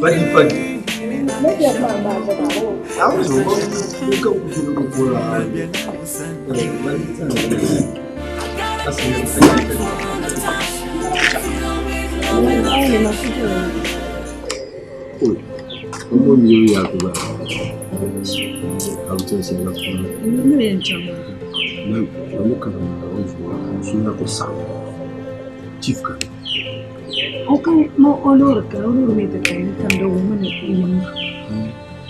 Fadi fadi. Chief ka. O ka ma o loori ka o loori mi ti kani ni tam di wummi ni yim maa.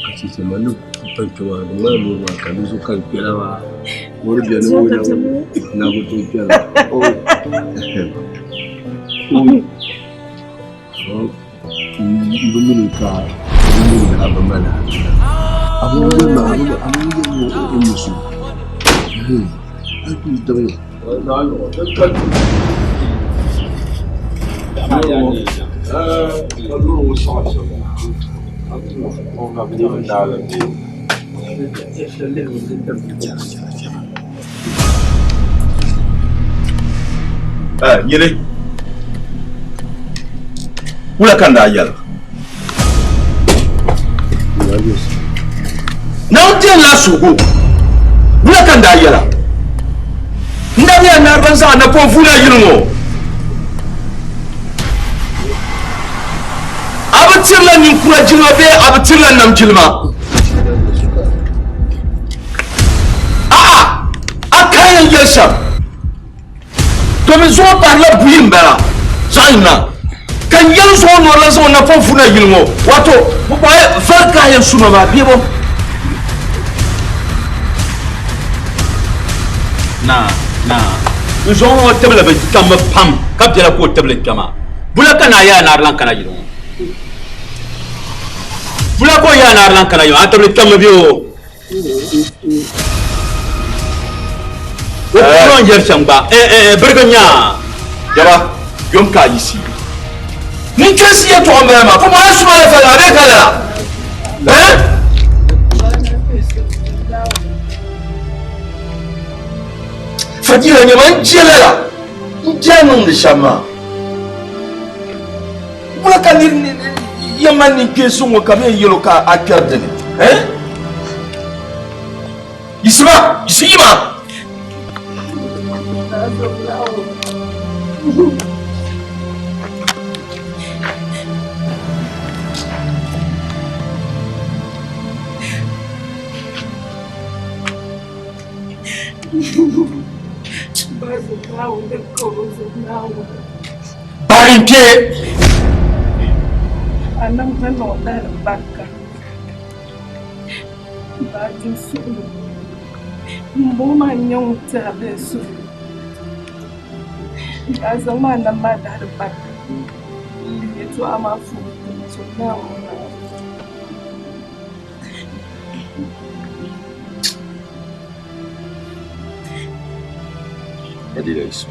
Ka chichi ma ni pa kpɛ maa di ŋmani loori maa ka di zuɣu ka di kpɛla maa loori biɛni o na bi tooi kpɛla n bi mini ka n mini a bi mali a bi yɛli ma a bi yɛli ma o ni so a kuli daŋ Nyini wula ka n daa yɛli Naawuni ti la suhigu wula ka n daa yɛla n daa nyɛla naa ban zaŋ napɔŋ vuuna yili ŋɔ a bi tirila ninkura jilima bee a bi tirila nam jilima a'a a kaya n yɛli shɛm Domin zuɣu parila buyi m-bala zaɣ yina, ka n yɛli zuɣu nɔri la zaŋ o napɔŋ vuuna yili ŋɔ, wato vari ka a yɛn su ma maa bee bɔ? Naa, naa, n zuɣu ŋɔ tibili bi kpɛmmi pam ka biɛla ka o tibili kpɛma. Bula ka naa yaa naari lan kana yili ŋɔ? Bula ka o yaa naari lan kana yili ŋɔ? A tibili kpɛmmi bee o? O kɔrɔ n yɛri shɛm gba birigi nyaa. Jaba yom ka a yiɣisi. N kpɛsi yɛtɔɣa n bala maa fo maa suma la fala a bɛ ka lala. Eh? Fadila nyɛma n je lala n je a niŋdi shɛm maa. Wula ka nir yɛn mali ninkpeensi ŋɔ ka bɛ yɛn yɛl o ka a kpɛri dini? Eh? Yiɣisima! Yiɣisi yima! Bari n kpe! Ŋunbɔŋɔ maa n-nyɛ ŋun tɛha bee suhu. Ka a zaŋ maa nam maa dahi di barika n-lihi yɛtɔɣa maa puuni ti zo Naawuni maa. Fadila Yusuf.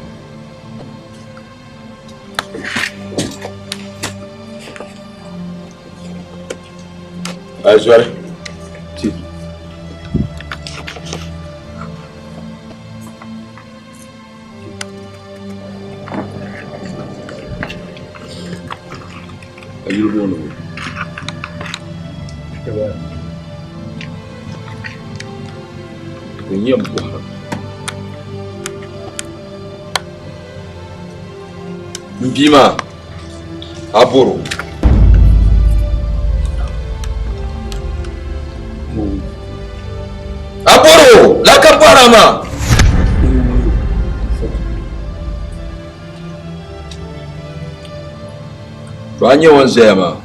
Ai zɔri ti. A yuli booni o. N yɛn bɔhiri. N bia maa, a bɔr o. A bɔr o, lala ka m bɔhir a maa. To a nya o ni zaya maa,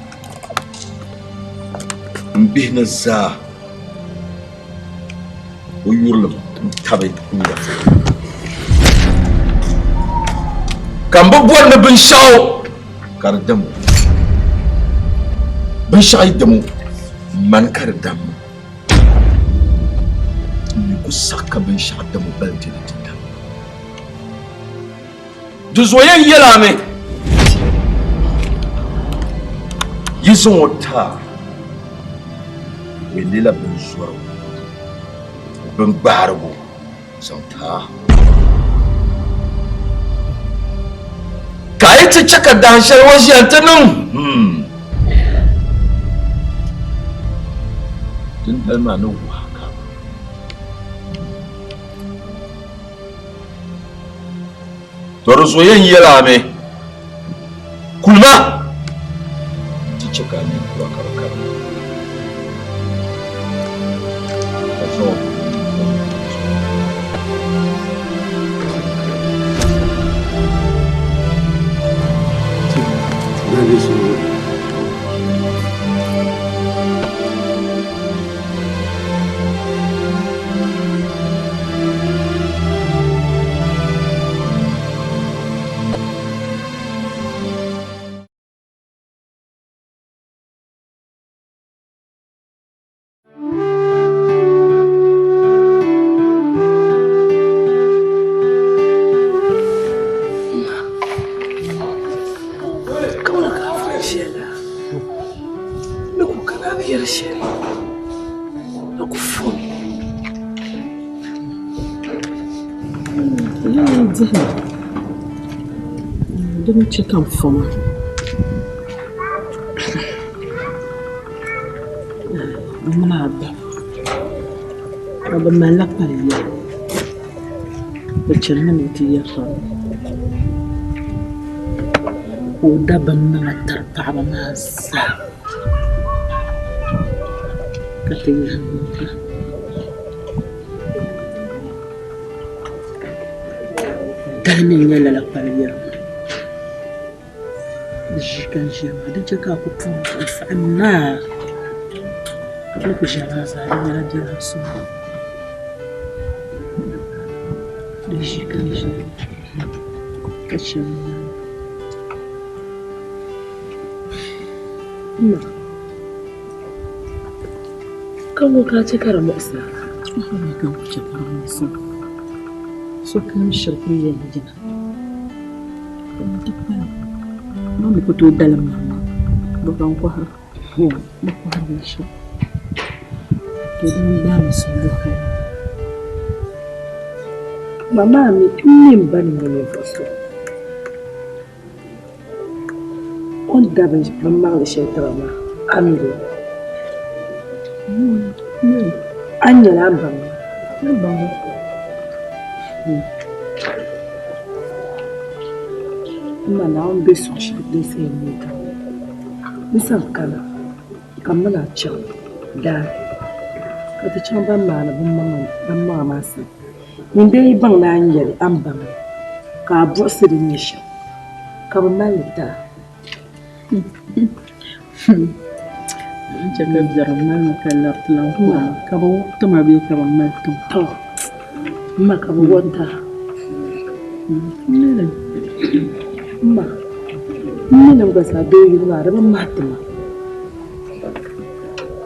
m bihi ni zaa o yurilim n-tabi n nyɛvili. Ka m bi bɔri ni binshɛɣu ka di dam o. Binshɛɣu yi dam o, mani ka di dammi. M mi ku saɣi ka binshɛɣu dam o balintee di ti dam. Di zuɣu yɛn yɛl a mi, yi zaŋ o ti a, o yɛn leela binzɔrigu, bingbaarigu zaŋ ti a. Ka a yi ti chɛ ka dahin shɛli o ʒiya nti niŋ hmm, dindali maa ni wuhi a ka a baŋ. To di zuɣu yɛn yɛl a mi, Kulima nti chɛ ka a ninkura ka bɛ karina, ka zaŋ o Di ni chɛ ka n fo maa m mini a ba ka bɛ malila pali yɛli bɛ chanimi ni bɛ ti yɛri tɔbu ka o da binmaŋa tiri paɣiba maa zaa ka ti yɛli Dali mi n-nyɛ lala kpali yɛri maa. Di ʒii ka n ʒiya maa, di chɛ ka a ku puhi n-saɣi naai. N ni ku ʒiya maa zaa di nyɛla biɛlinsuŋ. Di ʒii ka n ʒiya maa ka chɛ m maŋa. M ma. Ka ŋɔ ka a chɛ ka di muɣis a? Ka n ku chɛ ka di muɣis ma. Sokam shiri kul yɛn yina. N ti kpalim. Man mi ku tooi dalim maŋmaŋ. Bɛ ban kɔhira. Bɛ kɔhiri binshɛɣu. To di ni gbaai ma suhudoo hali. Ma maa mi, m mi m ba ni nyɛ ninvuɣ so. O ni da bin maŋli shɛli ti ba maa, a mi li? A ni nyɛla a ni baŋ ma? M ma Naawuni be suɣ shɛli din sa yɛn neei ka n sa kana ka m mini a chaŋ daa ka ti chaŋ ban maani bin maŋa maa sani. Nyin dee yi baŋ ni a ni yɛli a ni baŋ li, ka a buɣisi di ni nyɛ shɛm, ka bɛ mali li ti a. N chɛ ka biɛrim mali ma ka lari ti lan kuri ma, ka bɛ wuɣi ti ma bee ka bɛ mali ti ma. Tɔ! M ma ka bɛ wuɣi ti a. M ma, m mi ni n gba zaa doo yuli maa di bi mahi ti ma,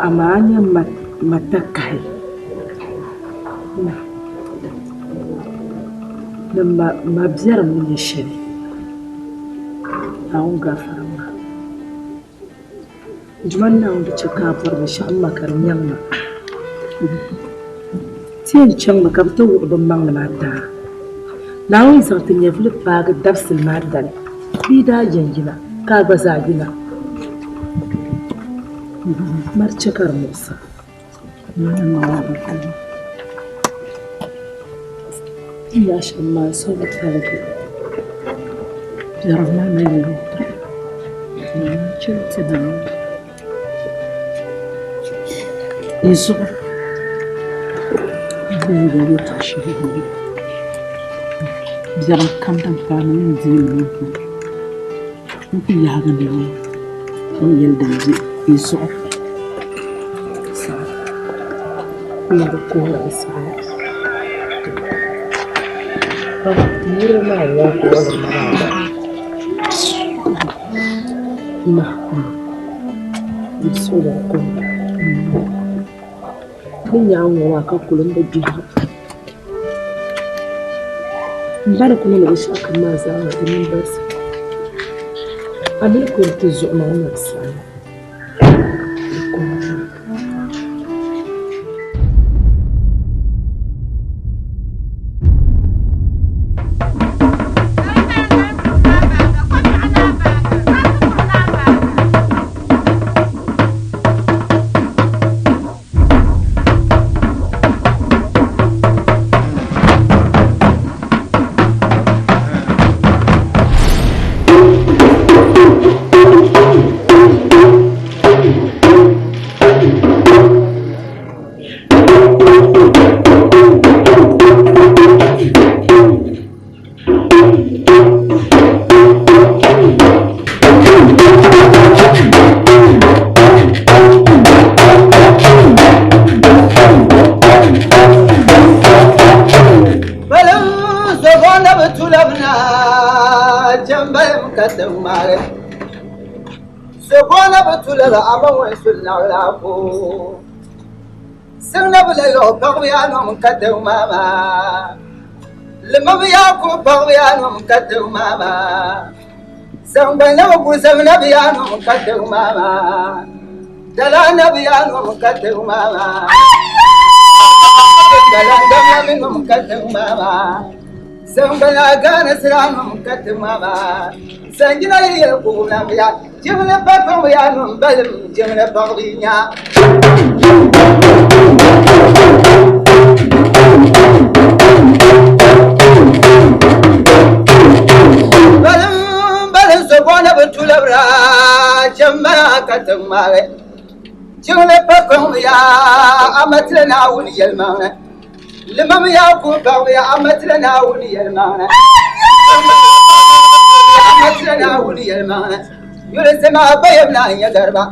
amaa a nya ma takahi. Ni ma biɛrim ni nyɛ shɛli, Naawuni gaafara ma. Duuma Naawuni di chɛ ka a bɔri binshɛɣu m ma ka di nyaŋ ma. Ti yɛn chaŋmi ka bɛ ti wuɣi bɛ maŋli maa ti a. Naawuni yi zaŋ ti nyɛvili paagi dabisili maa dali, bɛ yi daa yɛn yina ka a gba zaa yina. Ma di chɛ ka di muɣis a. Yaɣa shɛm maa so bi paligi biɛri maa na yɛli chɛli ti Naawuni n zuɣu n ni yɛli yɛltɔɣa shɛli biɛrim kam din paai ma n deei li n ku yaagi Naawuni ni yɛli din be n zuɣu. Ni nya a ŋɔ maa ka kuli m bi gbihira. M ba ni ku niŋdi binshɛɣu kam maa zaa maa di mini balisi. A mi ni kuri ti zuɣu maa n-na bi saɣi. Ka tiŋ maa maa lima bi yaa ku paɣa bi yaa nom ka tiŋ maa maa saŋgbani na bi ku zaŋ na bi yaa nom ka tiŋ maa maa dala na bi yaa nom ka tiŋ maa maa dala gamna bi nom ka tiŋ maa maa saŋgbani a gaani sira nom ka tiŋ maa maa sanjina yi yɛli ku na bi yaa jimli pa paɣa bi yaa nom balim jimli paɣa bi nya. Jiŋli pa kpaŋ ya amatila Naawuni yɛlimaŋli limam ya ku baŋ ya amatila Naawuni yɛlimaŋli amatila Naawuni yɛlimaŋli yuli zama bayam na nyɛ gariba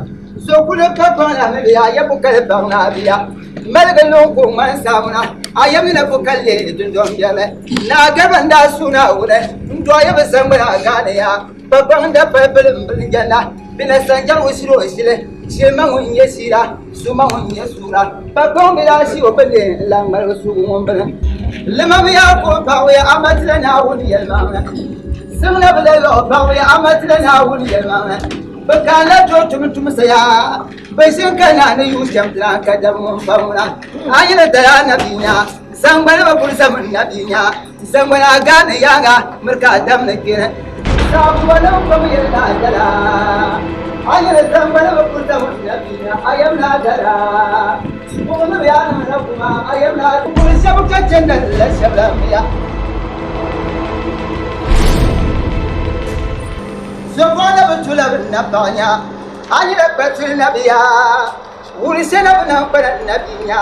so kuli pa kpaŋ la mi ya ya bukali baŋ na biya maligi niŋ ku ŋmani saamuna a yɛm ni na bukali leei dundɔŋ biɛli naa gariba n daa su Naawuni n dɔɣi bi saŋgbana gaani ya pa kpaŋ da pali bilim bilim janna bina sanjari o shili o shili Shilima ŋun nyɛ siira, suma ŋun nyɛ suura, pa kpaŋ bi daa shi o bindi n-lan ŋmaligi suugi ŋun bini. Limamiya ka o paɣiya, amaa tila Naawuni yɛlimaŋli. Siŋ na bi lahi o paɣiya, amaa tila Naawuni yɛlimaŋli. Bɛ kaanila tooi tumtumsa yaa, bɛ ʒini ka naa ni yuui shɛm ti naan ka daba ŋun pa ŋuna. A yi ni dali a nabia nya, saŋgbana bi kuli zami nabia nya, saŋgbana a gaani yaaŋa miri ka a dam ni kpini. Saɣifubanim pam yɛli ni a dala, a yi ni saŋgbana bi kuli zami nabia nya, a yɛm ni a dala. Buɣim bi yaa niŋ la kuma, a yɛm ni a kuli shɛba ka chɛnda la shɛba la miya. Zobɔɣu na bi tula bi napaɣ nya, a yi ni kpa tuli nabia, wulisi na bi niŋ kpana nabia nya,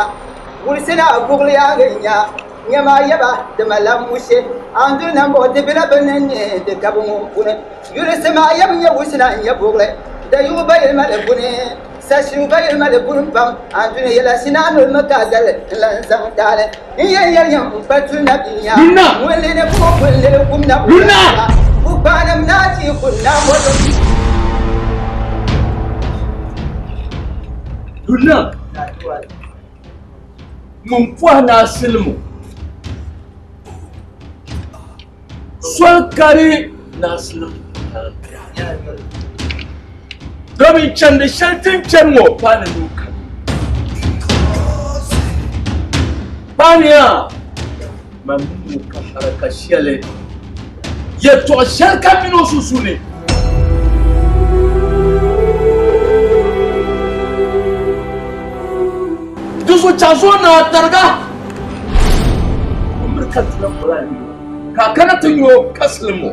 wulisi na a guɣili yaaŋa nya, nyama a yaba di malila mushe, a ni duli nambɔɣu di bela bɛ ni ne di ka bi ŋun puni. Yulisi maa yɛm nyɛ wulisi na n-nyɛ buɣili, dayuɣu ba yili mali buni, sashiu ba yili mali buni pam, a ni duli yɛla shina a noli mi ka a zali n-lan zaŋ taali n yɛn yɛli nyam n kpa tuli na bia nya, ŋun li ni buɣi kuli lili kum na buɣi la, bukpaanim naa chi kuli naa mɔri. Luna! Ŋun pɔhi naa silimu soli kari naa silimu domin chandi shɛli ti ni chani ŋɔ paani nuu kani. Paaniya man mini o ka haraka shɛli yɛtɔɣ shɛli ka mini o sunsuuni. Di zuɣu chaŋ zuɣu naa tariga o miri ka tuna kɔla ni ka a kana ti nyo ka silim o.